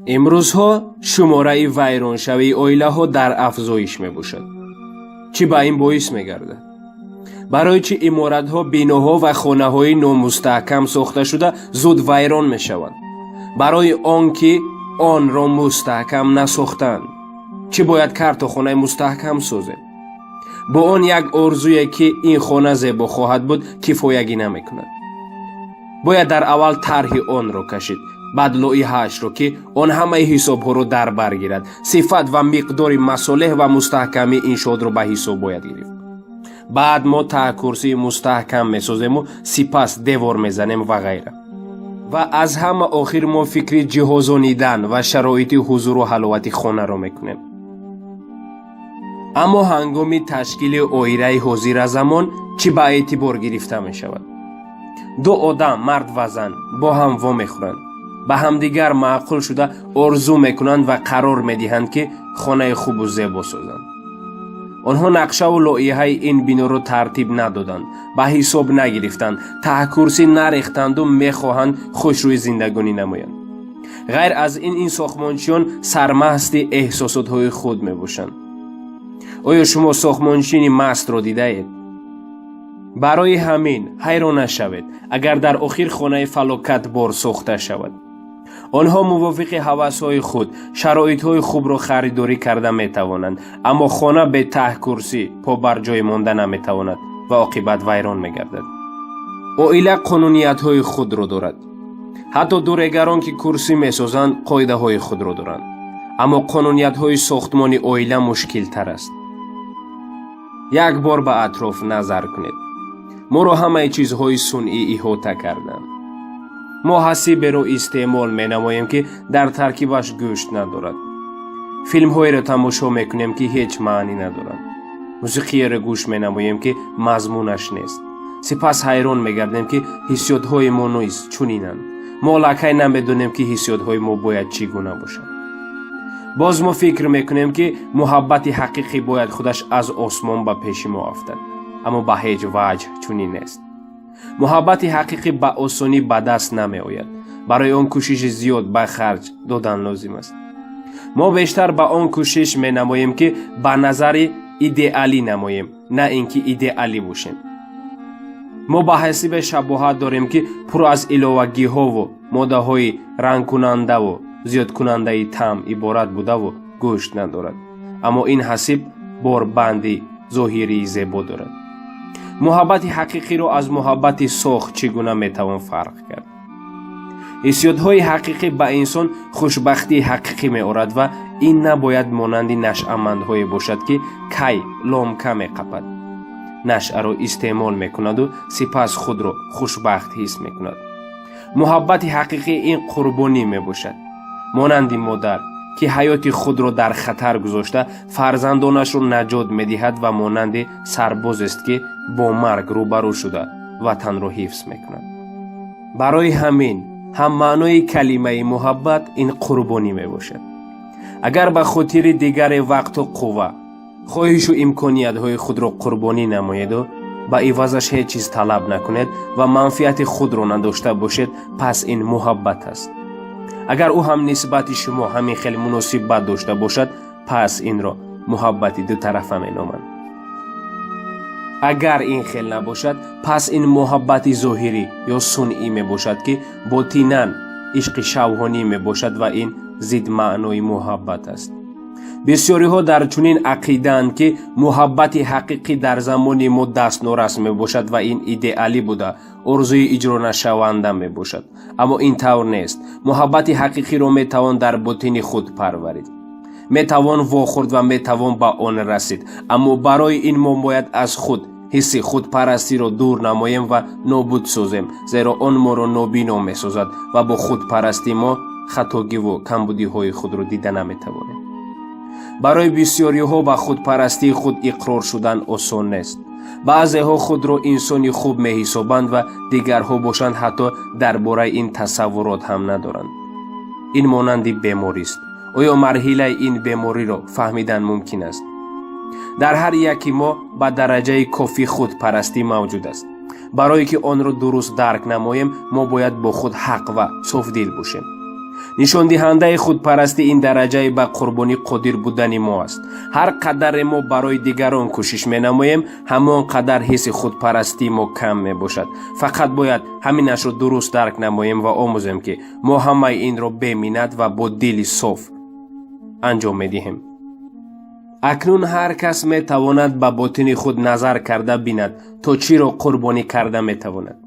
Имрӯзҳо шумораи вайроншавии оилаҳо дар афзоиш мебошад. Чӣ ба ин боис мегардад? Барои чӣ иморатҳо, биноҳо ва хонаҳои номустаҳкам сохташуда зуд вайрон мешаванд? Барои он ки онро мустаҳкам насохтанд. Чӣ бояд кард, то хонаи мустаҳкам созем? Бо он як орзуе, ки ин хона зебо хоҳад буд, кифоягӣ намекунад. Бояд дар аввал тарҳи онро кашид, баъд лоиҳаашро, ки он ҳамаи ҳисобҳоро дар бар гирад. Сифат ва миқдори масолеҳ ва мустаҳкамии иншоотро ба ҳисоб бояд гирифт. Баъд мо таҳкурсии мустаҳкам месозему сипас девор мезанем ва ғайра. Ва аз ҳама охир мо фикри ҷиҳозонидан ва шароити ҳузуру ҳаловати хонаро мекунем. Аммо ҳангоми ташкили оилаи ҳозиразамон чӣ ба эътибор гирифта мешавад? Ду одам, мард ва зан, бо ҳам вомехӯранд, ба ҳамдигар маъқул шуда, орзу мекунанд ва қарор медиҳанд, ки хонаи хубу зебо созанд. Онҳо нақшаву лоиҳаи ин биноро тартиб надоданд, ба ҳисоб нагирифтанд, таҳкурсӣ нарехтанду мехоҳанд хушрӯи зиндагонӣ намоянд. Ғайр аз ин, ин сохтмончиён сармасти эҳсосотҳои худ мебошанд. Оё шумо сохтмончини мастро дидаед? Барои ҳамин ҳайрон нашавед, агар дар охир хонаи фалокатбор сохта шавад. Онҳо мувофиқи ҳавасҳои худ шароитҳои хубро харидорӣ карда метавонанд, аммо хона бе таҳкурсӣ побарҷой монда наметавонад ва оқибат вайрон мегардад. Оила қонуниятҳои худро дорад. Ҳатто дурегарон, ки курсӣ месозанд, қоидаҳои худро доранд. Аммо қонуниятҳои сохтмони оила мушкилтар аст. Як бор ба атроф назар кунед. Моро ҳамаи чизҳои сунъӣ иҳота карданд. Мо ҳасиберо истеъмол менамоем, ки дар таркибаш гӯшт надорад. Филмҳоеро тамошо мекунем, ки ҳеҷ маънӣ надоранд. Мусиқиеро гӯш менамоем, ки мазмунаш нест. Сипас ҳайрон мегардем, ки ҳиссиётҳои мо низ чунинанд. Мо аллакай намедонем, ки ҳиссиётҳои мо бояд чӣ гуна бошад. Боз мо фикр мекунем, ки муҳаббати ҳақиқӣ бояд худаш аз осмон ба пеши мо афтад, аммо ба ҳеҷ ваҷҳ чунин нест. Муҳаббати ҳақиқӣ ба осонӣ ба даст намеояд. Барои он кӯшиши зиёд ба харҷ додан лозим аст. Мо бештар ба он кӯшиш менамоем, ки ба назари идеалӣ намоем, на ин ки идеалӣ бошем. Мо ба ҳасибе шабоҳат дорем, ки пур аз иловагиҳову моддаҳои рангкунандаву зиёдкунандаи таъм иборат будаву гӯшт надорад, аммо ин ҳасиб борбанди зоҳирии зебо дорад. Муҳаббати ҳақиқиро аз муҳаббати сохт чӣ гуна метавон фарқ кард? Ҳиссиётҳои ҳақиқӣ ба инсон хушбахтии ҳақиқӣ меорад ва ин набояд монанди нашъамандҳое бошад, ки кай ломка меқапад, нашъаро истеъмол мекунаду сипас худро хушбахт ҳис мекунад. Муҳаббати ҳақиқӣ ин қурбонӣ мебошад, монанди модар, ки ҳаёти худро дар хатар гузошта, фарзандонашро наҷот медиҳад, ва монанди сарбозест, ки бо марг рӯбарӯ шуда, ватанро ҳифз мекунад. Барои ҳамин ҳам маънои калимаи муҳаббат ин қурбонӣ мебошад. Агар ба хотири дигаре вақту қувва, хоҳишу имкониятҳои худро қурбонӣ намоеду ба ивазаш ҳеҷ чиз талаб накунед ва манфиати худро надошта бошед, пас ин муҳаббат аст. Агар ӯ ҳам нисбати шумо ҳамин хел муносибат дошта бошад, пас инро муҳаббати дутарафа меноманд. Агар ин хел набошад, пас ин муҳаббати зоҳирӣ ё сунъӣ мебошад, ки ботинан ишқи шавҳонӣ мебошад, ва ин зидмаънои муҳаббат аст. Бисёриҳо дар чунин ақидаанд, ки муҳаббати ҳақиқӣ дар замони мо дастнорас мебошад ва ин идеалӣ буда, орзуи иҷронашаванда мебошад. Аммо ин тавр нест. Муҳаббати ҳақиқиро метавон дар ботини худ парварид, метавон вохӯрд ва метавон ба он расид. Аммо барои ин мо бояд аз худ ҳисси худпарастиро дур намоем ва нобуд созем, зеро он моро нобино месозад ва бо худпарастӣ мо хатогиву камбудиҳои худро дида наметавонем. Барои бисёриҳо ба худпарастии худ иқрор шудан осон нест. Баъзеҳо худро инсони хуб меҳисобанд ва дигарҳо бошанд, ҳатто дар бораи ин тасаввурот ҳам надоранд. Ин монанди беморист. Оё марҳилаи ин бемориро фаҳмидан мумкин аст? Дар ҳар яки мо ба дараҷаи кофӣ худпарастӣ мавҷуд аст. Барое ки онро дуруст дарк намоем, мо бояд бо худ ҳақ ва софдил бошем. Нишондиҳандаи худпарастӣ ин дараҷаи ба қурбонӣ қодир будани мо аст. Ҳар қадаре мо барои дигарон кӯшиш менамоем, ҳамон қадар ҳисси худпарастии мо кам мебошад. Фақат бояд ҳаминашро дуруст дарк намоем ва омӯзем, ки мо ҳамаи инро беминнат ва бо дили соф анҷом медиҳем. Акнун ҳар кас метавонад ба ботини худ назар карда бинад, то чиро қурбонӣ карда метавонад.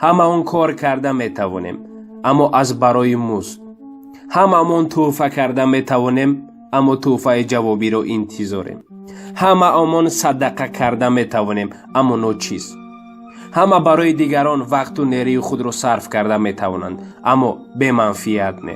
Ҳама он кор карда метавонем, аммо аз барои музд. Ҳамамон тӯҳфа карда метавонем, аммо тӯҳфаи ҷавобиро интизорем. Ҳамаомон садақа карда метавонем, аммо ночиз. Ҳама барои дигарон вақту нерӯи худро сарф карда метавонанд, аммо беманфиат не.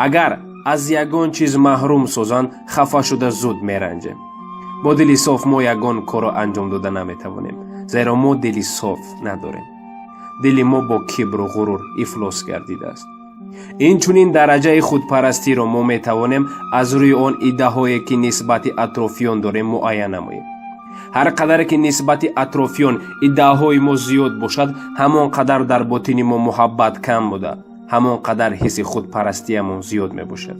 Агар аз ягон чиз маҳрум созанд, хафа шуда зуд меранҷем. Бо дили соф мо ягон корро анҷом дода наметавонем, зеро мо дили соф надорем. Дили мо бо кибру ғурур ифлос гардидааст. Инчунин дараҷаи худпарастиро мо метавонем аз рӯи он иддаҳое, ки нисбати атрофиён дорем, муайян намоем. Ҳар қадаре ки нисбати атрофиён иддаоҳои мо зиёд бошад, ҳамон қадар дар ботини мо муҳаббат кам буда, ҳамон қадар ҳисси худпарастиямон зиёд мебошад.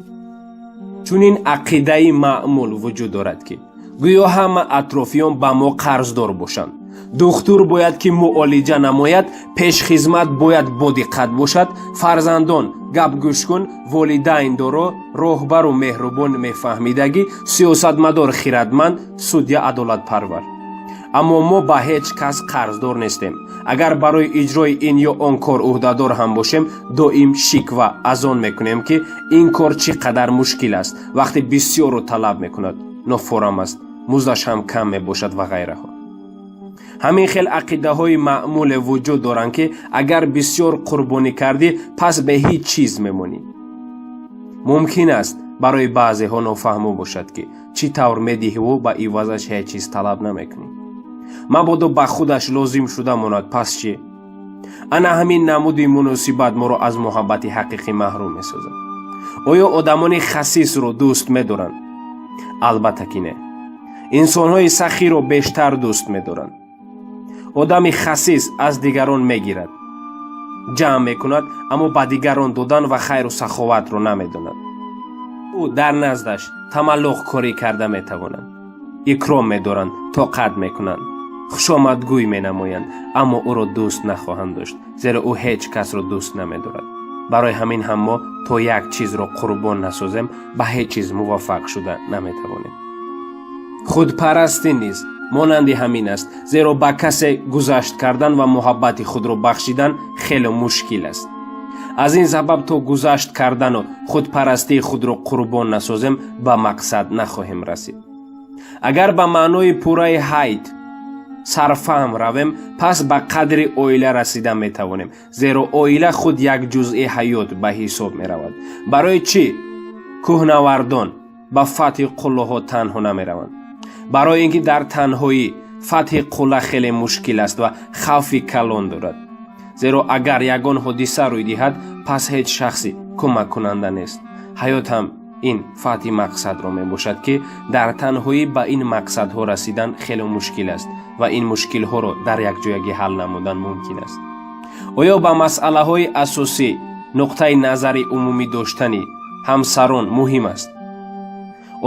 Чунин ақидаи маъмул вуҷуд дорад, ки гӯё ҳама атрофиён ба мо қарздор бошанд. Духтур бояд ки муолиҷа намояд, пешхизмат бояд бодиққат бошад, фарзандон гапгӯшкун, волидайн доро, роҳбару меҳрубон, мефаҳмидагӣ, сиёсатмадор хирадманд, судья адолатпарвар. Аммо мо ба ҳеҷ кас қарздор нестем. Агар барои иҷрои ин ё он кор ӯҳдадор ҳам бошем, доим шиква аз он мекунем, ки ин кор чӣ қадар мушкил аст, вақти бисёрро талаб мекунад, нофорам аст, муздаш ҳам кам мебошад ва ғайраҳо. Ҳамин хел ақидаҳои маъмуле вуҷуд доранд, ки агар бисёр қурбонӣ кардӣ, пас бе ҳеҷ чиз мемонӣ. Мумкин аст, барои баъзеҳо нофаҳмо бошад, ки чӣ тавр медиҳиву ба ивазаш ҳеҷ чиз талаб намекунӣ. Мабодо ба худаш лозим шуда монад, пас чӣ? Ана ҳамин намуди муносибат моро аз муҳаббати ҳақиқӣ маҳрум месозад. Оё одамони хасисро дӯст медоранд? Албатта ки не. Инсонҳои сахиро бештар дӯст медоранд. Одами хасис аз дигарон мегирад, ҷамъ мекунад, аммо ба дигарон додан ва хайру саховатро намедонад. Ӯ дар наздаш тамаллуқкорӣ карда метавонанд, икром медоранд, тоқат мекунанд, хушомадгӯй менамоянд, аммо ӯро дӯст нахоҳанд дошт, зеро ӯ ҳеҷ касро дӯст намедорад. Барои ҳамин ҳам мо то як чизро қурбон насозем, ба ҳеҷ чиз муваффақ шуда наметавонем. Худпарастӣ низ монанди ҳамин аст, зеро ба касе гузашт кардан ва муҳаббати худро бахшидан хеле мушкил аст. Аз ин сабаб то гузашт кардану худпарастии худро қурбон насозем, ба мақсад нахоҳем расид. Агар ба маънои пурраи ҳайт сарфаҳм равем, пас ба қадри оила расида метавонем, зеро оила худ як ҷузъи ҳаёт ба ҳисоб меравад. Барои чӣ кӯҳнавардон ба фатҳи қуллаҳо танҳо намераванд? Барои ин ки дар танҳоӣ фатҳи қулла хеле мушкил аст ва хавфи калон дорад, зеро агар ягон ҳодиса рӯй диҳад, пас ҳеҷ шахси кӯмаккунанда нест. Ҳаёт ҳам ин фатҳи мақсадро мебошад, ки дар танҳоӣ ба ин мақсадҳо расидан хеле мушкил аст ва ин мушкилҳоро дар якҷоягӣ ҳал намудан мумкин аст. Оё ба масъалаҳои асосӣ нуқтаи назари умумӣ доштани ҳамсарон муҳим аст?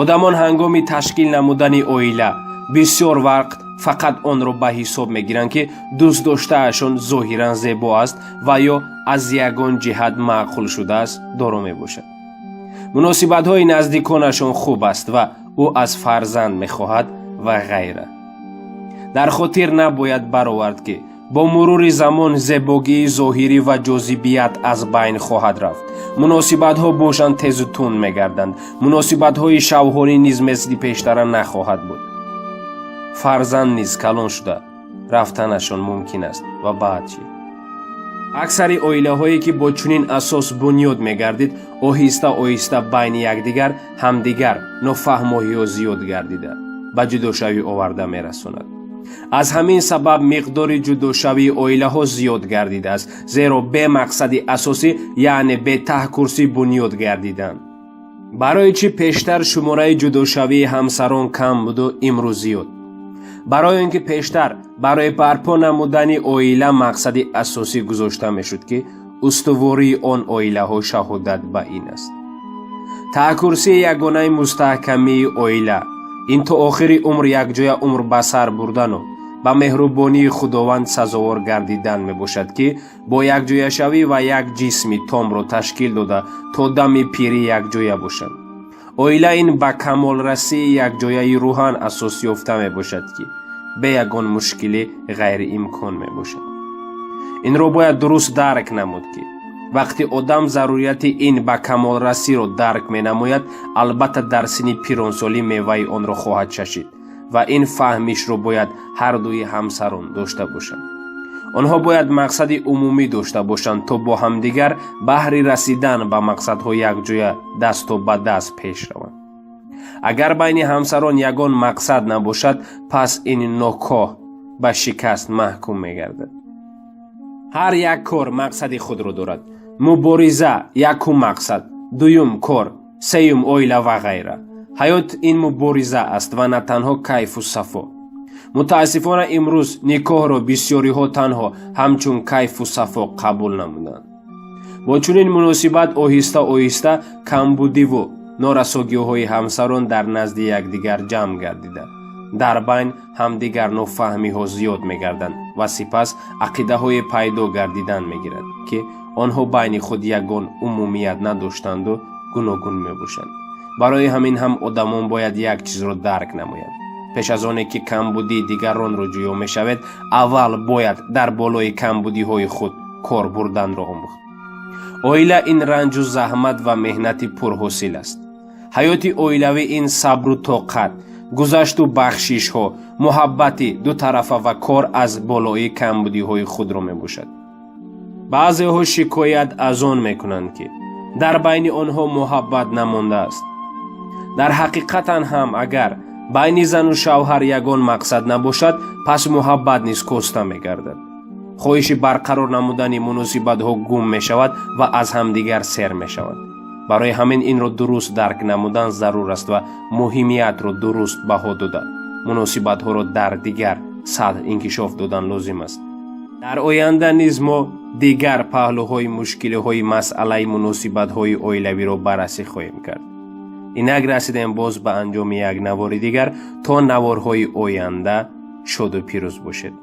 Одамон ҳангоми ташкил намудани оила бисёр вақт фақат онро ба ҳисоб мегиранд, ки дӯстдоштаашон зоҳиран зебо аст ва ё аз ягон ҷиҳат маъқул шудааст, доро мебошад, муносибатҳои наздиконашон хуб аст ва ӯ аз фарзанд мехоҳад ва ғайра. Дар хотир набояд баровард, ки бо мурури замон зебогии зоҳирӣ ва ҷозибият аз байн хоҳад рафт, муносибатҳо бошанд тезу тунд мегарданд, муносибатҳои шавҳорӣ низ мисли пештара нахоҳад буд, фарзанд низ калон шуда рафтанашон мумкин аст. Ва баъд чӣ? Аксари оилаҳое, ки бо чунин асос бунёд мегардид, оҳиста оҳиста байни якдигар ҳамдигар нофаҳмоҳиҳо зиёд гардида, ба ҷудошавӣ оварда мерасонад. Аз ҳамин сабаб миқдори ҷудошавии оилаҳо зиёд гардидааст, зеро бе мақсади асосӣ, яъне бе таҳкурсӣ бунёд гардиданд. Барои чӣ пештар шумораи ҷудошавии ҳамсарон кам буду имрӯз зиёд? Барои он ки пештар барои барпо намудани оила мақсади асосӣ гузошта мешуд, ки Устувории он оилаҳо шаҳодат ба ин аст. Таҳкурсии ягонаи мустаҳкамии оила ин то охири умр якҷоя умр ба сар бурдану ба меҳрубонии Худованд сазовор гардидан мебошад, ки бо якҷояшавӣ ва як ҷисми томро ташкил дода, то дами пирӣ якҷоя бошанд. Оила ин ба камолрасии якҷояи рӯҳан асос ёфта мебошад, ки бе ягон мушкилӣ ғайриимкон мебошад. Инро бояд дуруст дарк намуд, ки вақте одам зарурияти ин ба камолрасиро дарк менамояд, албатта дар синни пиронсолӣ меваи онро хоҳад чашид ва ин фаҳмишро бояд ҳардуи ҳамсарон дошта бошанд. Онҳо бояд мақсади умумӣ дошта бошанд, то бо ҳамдигар баҳри расидан ба мақсадҳо якҷоя дасту ба даст пеш раванд. Агар байни ҳамсарон ягон мақсад набошад, пас ин никоҳ ба шикаст маҳкум мегардад. Ҳар як кор мақсади худро дорад. Мубориза якум мақсад, дуюм кор, сеюм оила ва ғайра. Ҳаёт ин мубориза аст ва на танҳо кайфу сафо. Мутаассифона, имрӯз никоҳро бисёриҳо танҳо ҳамчун кайфу сафо қабул намуданд. Бо чунин муносибат оҳиста оҳиста камбудиву норасогиҳои ҳамсарон дар назди якдигар ҷамъ гардида, дар байн ҳамдигар нофаҳмиҳо зиёд мегарданд ва сипас ақидаҳое пайдо гардидан мегирад, ки онҳо байни худ ягон умумият надоштанду гуногун мебошанд. Барои ҳамин ҳам одамон бояд як чизро дарк намоянд: пеш аз оне ки камбудии дигаронро ҷӯё мешавед, аввал бояд дар болои камбудиҳои худ кор бурданро омӯхт. Оила ин ранҷу заҳмат ва меҳнати пурҳосил аст. Ҳаёти оилавӣ ин сабру тоқат, гузашту бахшишҳо, муҳаббати дутарафа ва кор аз болои камбудиҳои худро мебошад. Баъзеҳо шикоят аз он мекунанд, ки дар байни онҳо муҳаббат намондааст. Дар ҳақиқатан ҳам, агар байни зану шавҳар ягон мақсад набошад, пас муҳаббат низ коста мегардад, хоҳиши барқарор намудани муносибатҳо гум мешавад ва аз ҳамдигар сер мешаванд. Барои ҳамин инро дуруст дарк намудан зарур аст ва муҳимиятро дуруст баҳо дода, муносибатҳоро дар дигар сатҳ инкишоф додан лозим аст. Дар оянда низ мо дигар паҳлӯҳои мушкилиҳои масъалаи муносибатҳои оилавиро баррасӣ хоҳем кард. Инак расидем боз ба анҷоми як навори дигар. То наворҳои оянда шоду пирӯз бошед.